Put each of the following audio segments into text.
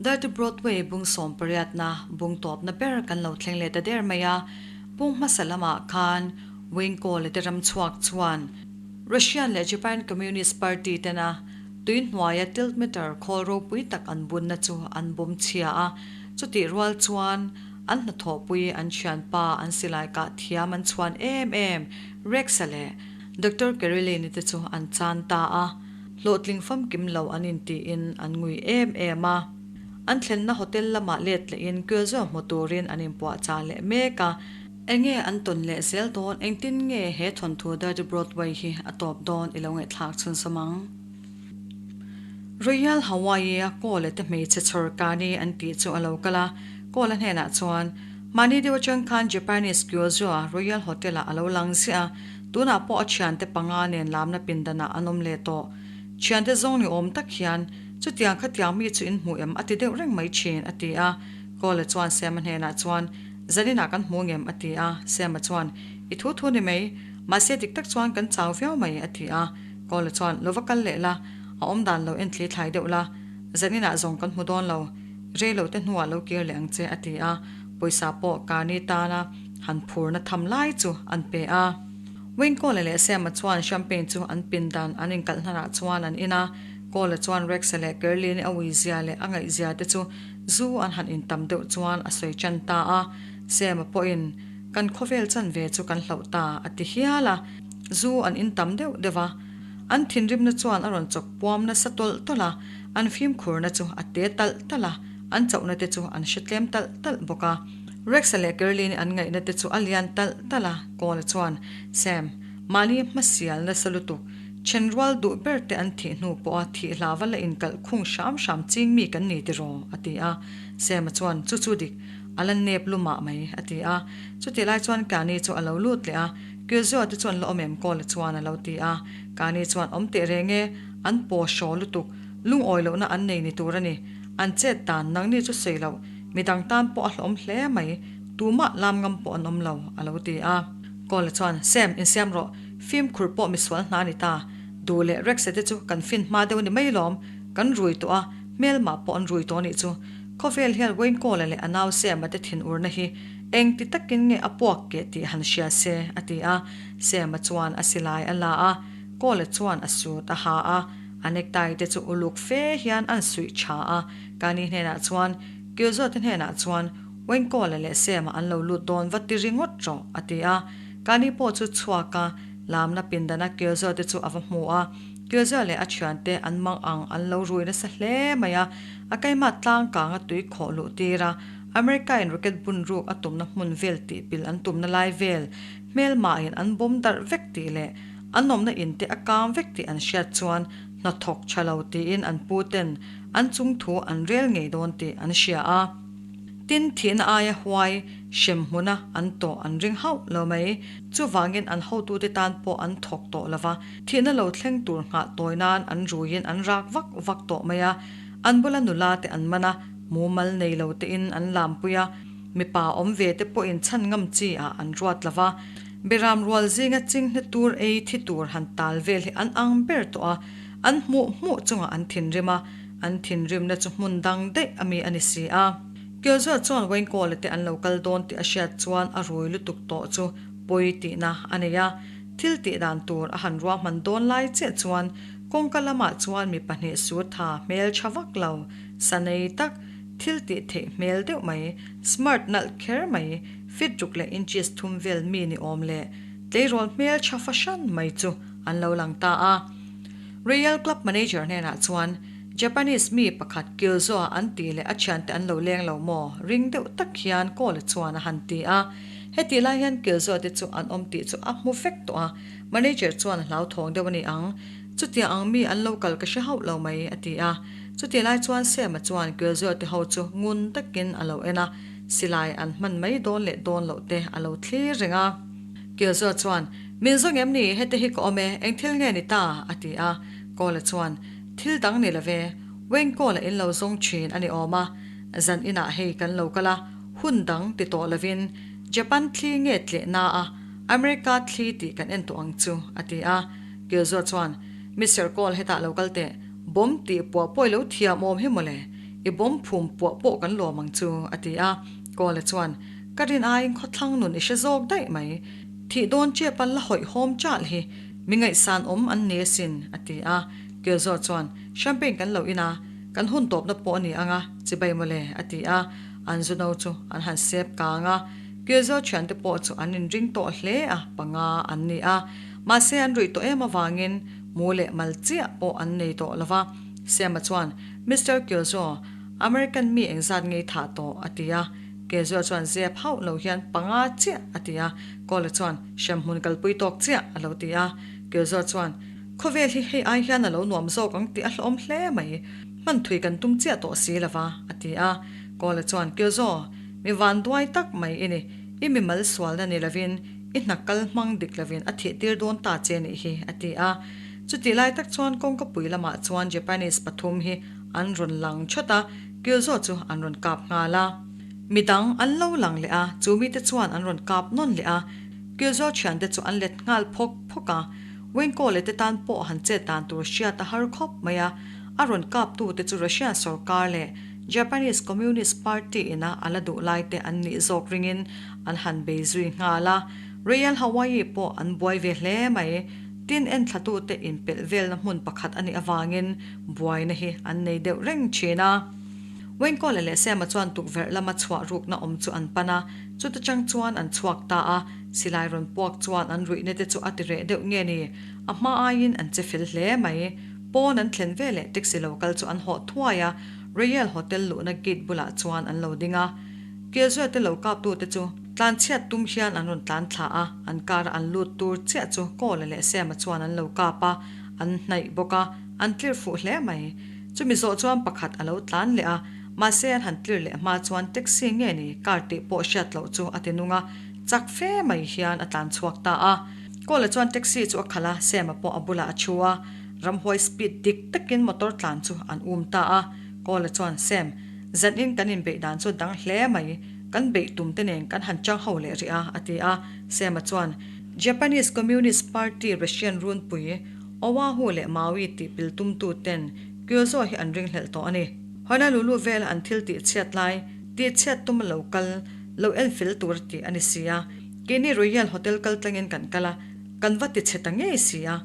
Dirty Broadway bung sawmpariatna bung tawpna ber kan lo thleng leh ta der mai a, bung hmasa lamah khan Wayne Cole te ram chhuak chuan Russian leh Japan Communist Party tena tui hnuaia tiltmeter khawl ropui tak an bunna chu an bawm chhia a, chutih rual chuan an hnathawhpui an thianpa an silai kah thiam an chhuan em em Rex-a leh Doctor Caroline-i te chu an chan ta a. Hlawhtling famkim lo an intiin an ngui em em a. An thlenna hotel lamah let lehin Kyozua hmu turin an inpuahchah leh mek a. Enge an tawn leh zel dawn? Engtin nge he thawnthu Dirty Broadway hi a tawp dawn i lo ngaihthlak chhun sawm ang? Royal Hawaii-a Kawl-a te hmeichhe chhawr Kani an tih chu a lo kal a. Kawl-a hnenah chuan, Mahni deuh atang khan Japanese Kyozua Royal Hotel-ah a lo lang ziah a. Tunah pawh a thiante panga nen lamna pindanah an awm leh tawh. Thiante zawng ni awm tak hian, Chutiang khatiang mi chu in hmu em? a ti deuh reng mai thin, a ti a. Kawla chuan Sema hnenah chuan, Zaninah kan hmu ngem? a ti a. Sema chuan, I thu thu ni mai. Mahse dik tak chuan kan chau viau mai, a ti a. Kawla chuan, Lo va kal leh la, a awm dan lo en thli thlai deuh la. Zaninah zawng kan hmu dawn lo. Rei lo te hnuah lo kir leh ang che, a ti a. Pawisa pawh Karni tana han phurna tham lai chu an pe a. Wayne-Kawla leh Sam-a chuan champagne chu an pin dan an inkalh hnanah chuan an in a. Kawla chuan Rex-a leh Kerlin-i a uizia leh a ngaihzia te chu zu an han intam deuh chuan a sawi tan ta a. Sam-a pawhin, Kan khawvel chanve chu kan hlauh ta, a ti hial a. Zu an intam deuh deuh a. An thinrimna chuan a rawn chawk puam nasa tawlh tawlh a, an fimkhurna chu a te talh talh a, an chauhna te chu an hre tlem talh talh bawk a. Rex-a leh Caroline-i an ngaihna te chu a lian talh talh a, Cole-a chuan, Sam, mahni hmasial nasa lutuk, then rual duh ber te an thih hnu pawha thih hlava la inkalh khung hram hram ching mi kan ni tiraw? a ti a. Sam-a chuan, Chu chu dik, a la nep lu mah mai, a ti a. Chutih lai chuan Kani chu a lo lut leh a, Kyuzo te chuan la awm em? Cole-a chuan a lo ti a. Kani chuan, Awm teh reng e, an paw hraw lutuk, lungawi lohna an nei ni tur a ni. An chet dan, nangni chu sawi loh, Midang tan pawh a hlawm hle mai, tumah lam ngam pawh an awm lo, a lo ti a. Kawla chuan, Sam, insiam rawh, fimkhur pawh misual hna a ni ta. Duh leh Rex-a te chu kan fin hma deuh a ni mai lawm, kan rui tawh a, hmelmah pawh an rui tawh a nih chu. Khawvel hian Wayne Kawla leh a nau Sam-a te thinurna hi eng ti takin nge a puak keh tih han hria se, a ti a. Sam-a chuan a silai a la a, Kawla chuan a sut a ha a, a necktie te chu uluk fe hian an suih tha a. Kani hnenah chuan, Kilzawte hnenah chuan, Wengkawla leh Sema an lo lut dawn va ti ringawt rawh, a ti a. Kani pawh chu chhuak a, lamna pindana Kilzawte chu a va hmu a. Kilzaw leh a thiante an mang ang an lo rui nasa hle mai a, a keimah tlang kanga tui khawh luh tir a, America-in rocket bun ruk a tumna hmun vel tih pil an tumna lai vel hmelmahin an bawm darh vek tih leh an awmna in te a kang vek tih an hriat chuan hnathawk tha lo tiin an pu ten an chung thu an rel ngei dawn tih an hria a. Tin, thihna aia huai hrem hmuna an tawh an ring hauh lo mai. Chuvangin an hotute tan pawh an thawk tawh lo va, thihna lo thleng tur nghah tawi nan an ruiin an rak vak vak tawh mai a. An bula nula te an man a, mumal nei lo tein an lampui a, mipa awm ve te pawhin chhan ngam chi ah an ruat lo va. Beram rual zinga chinghne tur ei thi tur han tal vel hi an ang ber tawh a, An hmuh hmuh chungah an thinrim a, an thinrimna chu hmun dang daih a mi a ni si a. Kyozua chuan Wayne Cole te an lo kal dawn tih a hriat chuan a rui lutuk tawh chu pawi tihna a nei a. Thil tih dan tur a han ruahman dawn lai chiah chuan kawngka lamah chuan mi pahnih su tha hmel tha vak lo, sa nei tak, thil tih theih hmel deuh mai, smart nalh kher mai, fit ruk leh inches thum vel mi ni awm leh tleirawl hmel tha fahran mai chu an lo lang ta a. Royal Club Manager hnenah chuan Japanese mi pakhat Kyuzo-a an tih leh a thiante an lo leng lo maw? Ring deuh tak hian Cole chuan a han ti a. Hetih lai hian Kyuzo te chu an awm tih chu a hmu vek tawh a, Manager chuan a hlauthawng deuh a ni ang. Chutiang ang mi an lo kal ka hre hauh lo mai, a ti a. Chutih lai chuan Sam-a chuan Kyuzo te ho chu ngun takin a lo en a, silai an hman mai dawn leh dawn loh te a lo thlir reng a. Kyuzo chuan, Min zawng em ni? Hete hi ka awm e, eng thil nge ni ta? a ti a. Kawla chuan, Thil dang ni lo ve, Wayne Kawla in lo zawng thin a ni awm a, zan inah hei kan lo kal a, hun dang ti tawh lovin Japan thli nge tleh na a, America thli tih kan en tawh ang chu, a ti a. Kilzua chuan, Mister Kawl hetah lo kal teh, bomb tih puah pawh i lo thiam awm hi mawle. I bomb phum puah pawh kan lawm ang chu, a ti a. Kawla chuan, Ka rin aiin khawthlang nun i hre zawk daih mai. Thih dawn chep a la hawihhawm chalh hi mi ngaihsan awm an ni asin, a ti a. Kelzaw chuan, Champagne kan lo in a, kan hun tawpna pawh a ni ang a, chibai mawle, a ti a. An zu no chu an han sep kang a. Kelzaw thiante pawh chu an inring tawh hle a, panga an ni a. Mahse an ruih tawh em avangin mu leh mal chiah pawh an nei tawh lo va. Siama chuan, Mister Kelzaw, American mi engzat ngei thah tawh? a ti a. Kezua chuan zep hauh lo hian panga chiah a ti a, Kawla chuan hremhmun kalpui tawk chiah a lo ti a. Kezua chuan, Khawvel hi hei ai hian a lo nuam zawk ang tih a hlawm hle mai, hman thui kan tum chiah tawh si lova a ti a. Kawla chuan, Kezua, mi vanduai tak mai i ni, i mi mal sualna ni lovin i hna kal hmang dik lovin a thih tir dawn ta che nih hi a ti a. Chutih lai tak chuan kawngkapui lamah chuan Japanese pathum hi an rawn lang thawt a, Kilzaw chu an rawn kap nghal a. Midang an lo lang leh a, chu mite chuan an rawn kap nawn leh a. Kilzaw thiante chu an let nghal phawk phawk a. Wengkawle te tan pawh han chet dan tur hriat a har khawp mai a. A rawn kap tute chu Russian sorkar leh Japanese Communist Party ina a la duh lai te an nih zawk ringin an han bei zui nghal a. Royal Hawaii pawh an buai ve hle mai. Tin, enthlatute inpelh velna hmun pakhat a nih avangin buaina hi an nei deuh reng thin a. Wengkawla leh Sema chuan tukverh lama chhuah rukna awm chu an pan a, chuta chang chuan an chhuak ta a. Silai rawn puak chuan an ruihna te chu a ti reh deuh nge ni, a hma aiin an che fel hle mai. Pawn an thlen veleh taxi lo kal chu an hawh thuai a, Royal Hotel luhna gate bulah chuan an lo ding a. Kilzuia te lo kaptute chu tlanchhiat tum hian an rawn tlan thla a, an kara an lut tur chiah chu Kawla leh Sema chuan an lo kap a, an hnaih bawk a, an tlir fuh hle mai. Chumi zawh chuan pakhat a lo tlan leh a, mahse an han tlir leh hma chuan taxi nge ni car tih pawh hriat loh chu a ti nung a, chak fe mai hian a tlan chhuak ta a. Kawla chuan taxi chu a khalh a, Sema pawh a bulah a thu a, ramhuai speed dik takin motor tlan chu an um ta a. Kawla chuan, Sem, Zanin kan inbeih dan chu dang hle mai, kan beih tum te nen kan han chang ho leh rih a, a ti a. Sema chuan, Japanese Communist Party Russian runpui, Oahu leh Maui tih pil tumtu ten Kyozo hi an ringhlelh tawh a ni. Honolulu vela an thil tih chhiat lai, tih chhiat tum a lo kal, lo en fel tur a tih a ni si a. Keini Royal Hotel kal tlangin kan kal a, kan va ti chhe ta ngei si a,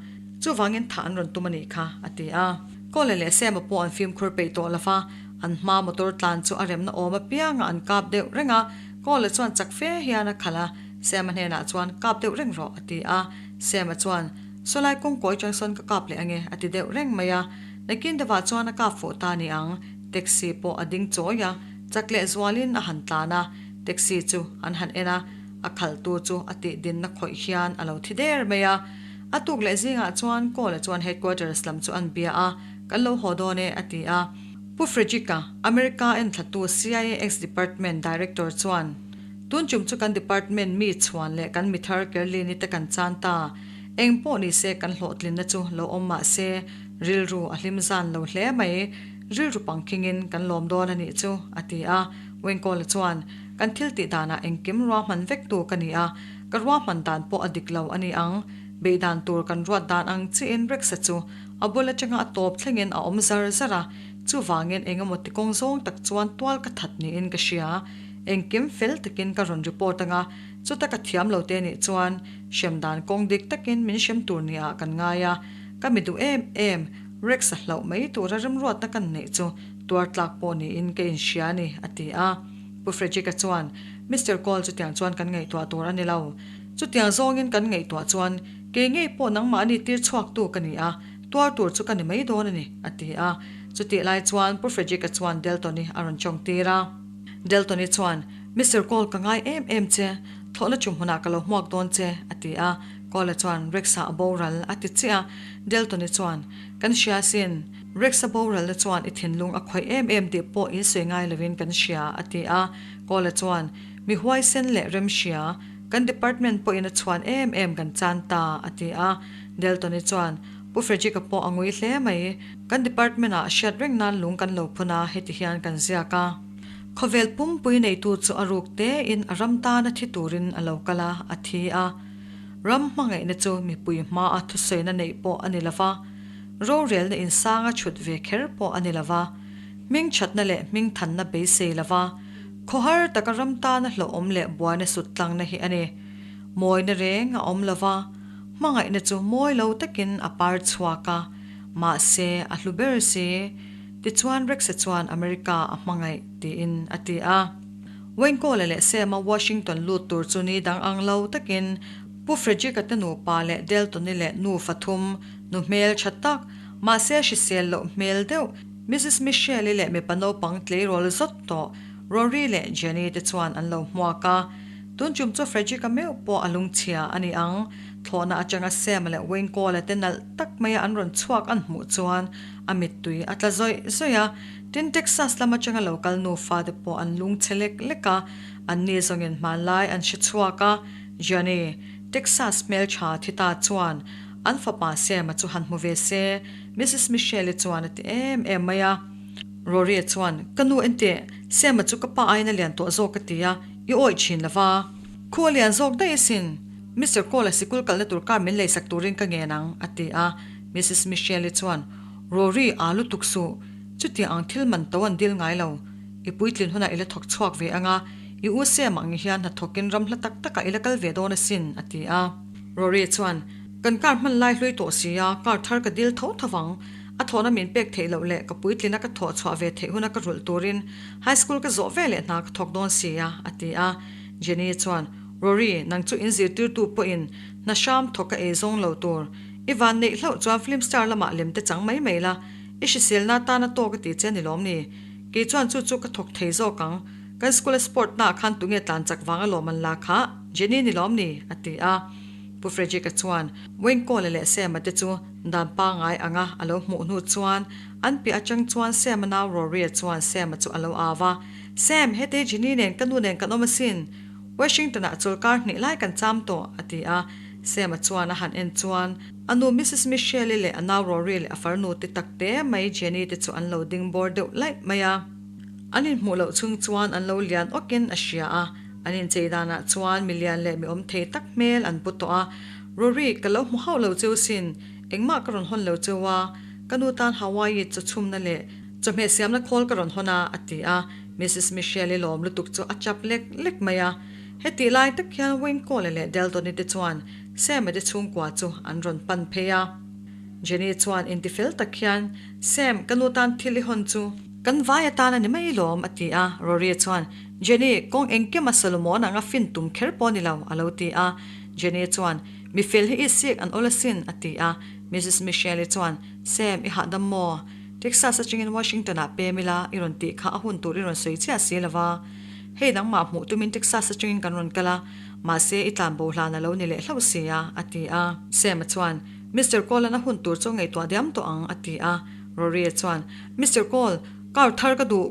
chuvangin thah an rawn tum a nih kha, a ti a. Kawle leh Sema pawh an fimkhur peih tawh lo va, An hma motor tlan chu a remna awm apiangah an kap deuh reng a, Kawla chuan chak fe hian a khalh a, Sema hnenah chuan kap deuh reng rawh a ti a, Sema chuan, Sawlai kawngkawi chang sawn ka kap leh ange a ti deuh reng mai a, nakin deuhah chuan a kap fuh ta ni ang, taxi pawh a ding chawi a, chak leh zualin a han tlan a, taxi chu an han en a, a khalhtu chu a tih dinna khawih hian a lo thi der mai a, a tuk leh zingah chuan Kawla chuan headquarters lam chu an bia a, Kan lo haw dawn e, a ti a. Pu Frederick-a, America enthlatu CIA ex-department director chuan, Tun chum chu kan department mi chhuan leh kan mi thar Kerlini te kan chan ta. Eng pawh ni se kan hlawhtlinna chu lo awm mah se, rilru a hlim zan lo hle mai. Rilru pangkhingin kan lawm dawn a nih chu, a ti a. Wengkawla chuan, Kan thil tih danah engkim ruahman vektu ka ni a, ka ruahman dan pawh a dik lo a ni ang. Beihdan tur kan ruat dan ang chiin Rex-a chu A bul atanga a tawp thlengin a awm zar zar a, chuvangin eng emaw ti kawng zawng tak chuan tual ka that niin ka hria. Engkim fel takin ka rawn report anga, chuta ka thiam lo te nih chuan hrem dan kawng dik takin min hrem tur niah kan ngai a, ka mi duh em em, Rex a hlauh mai tura remruatna kan neih chu tuar tlak pawh niin ka inhria a ni, a ti a. Pu Frederick-a chuan, Mister Cole chutiang chuan kan ngaihtuah tur a ni lo. Chutiang zawngin kan ngaihtuah chuan Kei ngei pawh nangmahni tir chhuaktu ka ni a, tuar tur chu ka ni mai dawn a ni, a ti a. Chutih lai chuan Pu Frederick-a chuan Delton-i a rawn chawng tir a. Delton-i chuan, Mister Cole ka ngai em em che, thlawhna chu hmunah ka lo hmuak dawn che, a ti a. Cole-a chuan, Rex-a a boral, a ti chiah a. Delton-i chuan, Kan hria asin, Rex-a boralna chuan i thinlung a khawih em em tih pawh insawi ngai lovin kan hria, a ti a. Cole-a chuan, Mi huaisen leh remhria, Kan department pawhin a chhuan em em kan chan ta, a ti a. Delton-i chuan, Pu Frederick-a pawh a ngui hle mai. Kan department-ah hriat reng nan lung kan lo phun a, heti hian kan ziak a. Khawvel pumpui neitu chu a ruk tein a ram tana thi turin a lo kal a, a thi a. Ram hmangaihna chu mipui hmaa thusawina neih pawh a ni lo va, rorelna insanga chhut ve kher pawh a ni lo va. Hmingthatna leh hmingthanna beisei lova khawhar taka ram tana hlauhawm leh buaina sut tlangna hi a ni. Mawina reng a awm lova, hmangaihna chu mawi lo takin a par chhuak a, mahse a hlu ber si. Tichuan Rex-a chuan America a hmangaih tiin a ti a. Wayne Cole-a leh Sam-a Washington lut tur chu ni dang ang lo takin Pu Frederick-a te nupa leh Delton-i leh nu fathum, nu hmel tha tak, mahse hrisel loh hmel deuh, Missus Michelle-i leh mipa naupang tleirawl zawt tawh Rory leh Jenny te chuan an lo hmuak a. Tun chum chu Frederick-a meuh pawh a lungchhia a ni ang. Thlawhna atanga Sam-a leh Wayne Cole-a te nalh tak maia an rawn chhuak an hmuh chuan a mittui a tla zawih zawih a. Tin, Texas lam atanga lo kal nufa te pawh an lungchhe lek lek a, anni zawngin hmanlai an hre chhuak a. Jenny, Texas hmeltha thi ta chuan an fapa Sam-a chu han hmu ve se, Missus Michelle-i chuan a ti em em mai a. Rory-a chuan, Ka nu enteh, Sam-a chu ka pa aiin a lian tawh zawk ka ti a, i awih thin lo va. Khu a lian zawk daih asin, Mister Cole-a sikul kalna tur car min leisak turin ka ngen ang, a ti a. Missus Michelle-i chuan, Rory, aa lutuk suh, chutiang ang thil man to an dil ngai lo. I puitlin hunah i la thawk chhuak ve ang a, i u Sam ang hian hnathawkin ram hla tak takah i la kal ve dawn asin, a ti a. Rory chuan, Kan car hman lai hlui tawh si a, car thar ka dil tho tho vang. A thawhna min pek theih loh leh ka puitlina ka thawh chhuah ve theih huna ka rulh turin high school ka zawh ve leh hna ka thawk dawn si a, a ti a. Jenny chuan, Rory, nang chu in zirtirtu pawhin hna hram thawk ka ei zawng lo tur. I van neih hlauh chuan film star lamah lem te chang mai mai la, i hriselna tana tawk a ti che ni lawm ni? Kei chuan chu chu ka thawk thei zawk ang. Kan school a sport naah khan tunge tlan chak vang alawm an la kha, Jenny ni lawm ni? a ti a. Pu Frederick-a chuan Wayne Cole-a leh Sam-a te chu dan pangngai anga a lo hmuh hnu chuan an piah atang chuan Sam-a nau Rory-a chuan Sam-a chu a lo au a, Sam, hetei Jenny nen ka nu nen kan awm asin. Washington-ah chawlkar hnih lai kan cham tawh, a ti a. Sam-a chuan a han en chuan a nu Missus Michelle-i leh a nau Rory leh a farnu te tak te mai Jenny te chu an lo ding bawr deuh laih mai a. An inhmuh loh chhung chuan an lo lian awkin a hria a. An inchei danah chuan mi lian leh mi awm thei tak hmel an pu tawh a, Rory, ka lo hmu hauh lo cheu sin, engmah ka rawn hawn lo cheu a, ka nu tan Hawaii chaw chhumna leh chawhmeh siamna khawl ka rawn hawn a, a ti a. Missus Michelle-i lawm lutuk chu a chap lek lek mai a. Hetih lai tak hian Wayne Cole leh Delton-i te chuan Sam-a te chhungkua chu an rawn pan phei a. Jenny chuan intifel tak hian, Sam, ka nu tan thil i hawn chu kan vai atan a ni mai lawm, a ti a. Rory chuan, Jenny, kawng engkima Solomon anga fin tum kher pawh ni lo, a lo ti a. Jenny chuan, Mi fel hi i sik an awl asin, a ti a. Missus Michelle-i chuan, Sam, i hahdam maw? Texas atangin Washington-ah pem ila, i rawn tih kha a hun tur i rawn sawi chiah si lo va. Hei nangmah hmuh tumin Texas atangin kan rawn kal a, mahse i tlanbo hlan a lo ni leh hlauh si a, a ti a. Sam-a chuan, Mister Cole-a'n a hun tur chu ngaihtuah diam tawh ang, a ti a. Rory-a chuan, Mister Cole, car thar ka duh.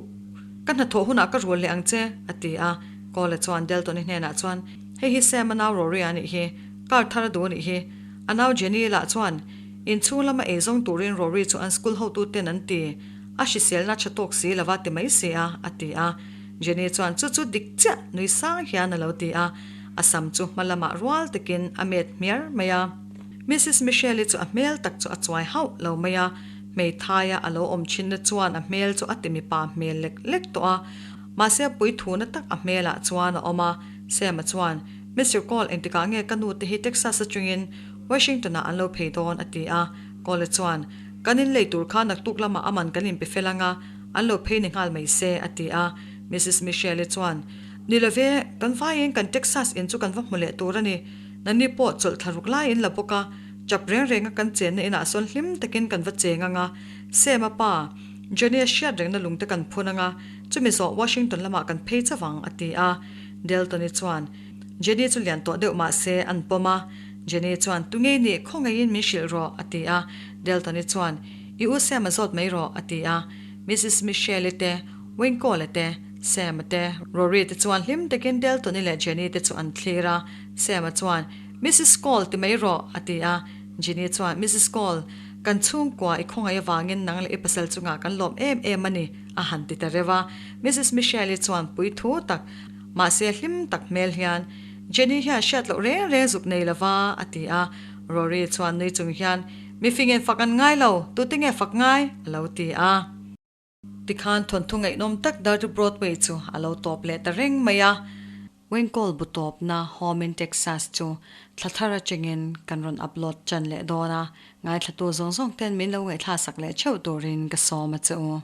Ka hnathawh hunah ka rul leh ang che, a ti a. Cole-a chuan Delton-i hnenah chuan, Hei hi Sam-a nau Rory-a anih hi. Car thar a duh anih hi. A nau Jenny lah chuan, Inchhung lama eizawng turin Rory chu an school hotuten an ti. A hriselna tha tawk si lova ti mai si a, a ti a. Jenny chuan, Chu chu dik chiah, nui sang hian a lo ti a. A sam chu hma lamah rual takin a met hmiar mai a. Missus Michelle-i chu a hmel tak chu a chuai hauh lo mai a. Hmeithaia a lo awm thinna chuan a hmel chu a ti mipa hmel lek lek tawh a, mahse puithuna tak a hmelah chuan a awm a. Sam-a chuan, Mister Cole, engtikah nge ka nu te hi Texas atangin Washington-ah an lo phei dawn? a ti a. Cole-a chuan, Kan inlei tur kha naktuk lamah aman kan inpe fel ang a, an lo phei ni nghal mai se, a ti a. Missus Michelle-i chuan, Ni lo ve, kan vaiin kan Texas in chu kan va hmu leh tur a ni. Nani pawh chawlh thla ruk laiin la bawk a. Chap reng renga kan chenna inah sawn hlim takin kan va cheng ang a, Sam-a pa, Johnny-a hriat rengna lungte kan phun ang a, chumi zawh Washington lamah kan phei chauh ang, a ti a. Delton-i chuan, Jenny chu lian tawh deuh mah se, an pawm a. Jenny chuan, Tu ngei nih, khawngaihin min hrilh rawh, a ti a. Delton-i chuan, I u Sam-a zawt mai rawh, a ti a. Missus Michelle-i te, Wayne Cole-a te, Sam-a te, Rory te chuan hlim takin Delton-i leh Jenny te chu an thlir a. Sam-a chuan, Missus Cole ti mai rawh, a ti a. Jenny chuan, Missus Cole, kan chhungkua i khawngaih avangin nang leh i pasal chungah kan lawm em em a ni, a han ti ta reuh a. Missus Michelle-i chuan pui thu tak, mahse hlim tak hmel hian, Jenny hian hriat loh reng reng zuk nei lova, a ti a. Rory chuan nui chung hian, Mi fingin fak an ngai lo, tute nge fak ngai? a lo ti a. Tikhan thawnthu ngaihnawm tak Dirty Broadway chu a lo tawp leh ta reng mai a. Wingkawl bu tawpna Home in Texas chu thla thar atangin kan rawn upload tan leh dawn a, ngaithlatu zawng zawng ten min lo ngaihthlasak leh theuh turin ka sawm a che u.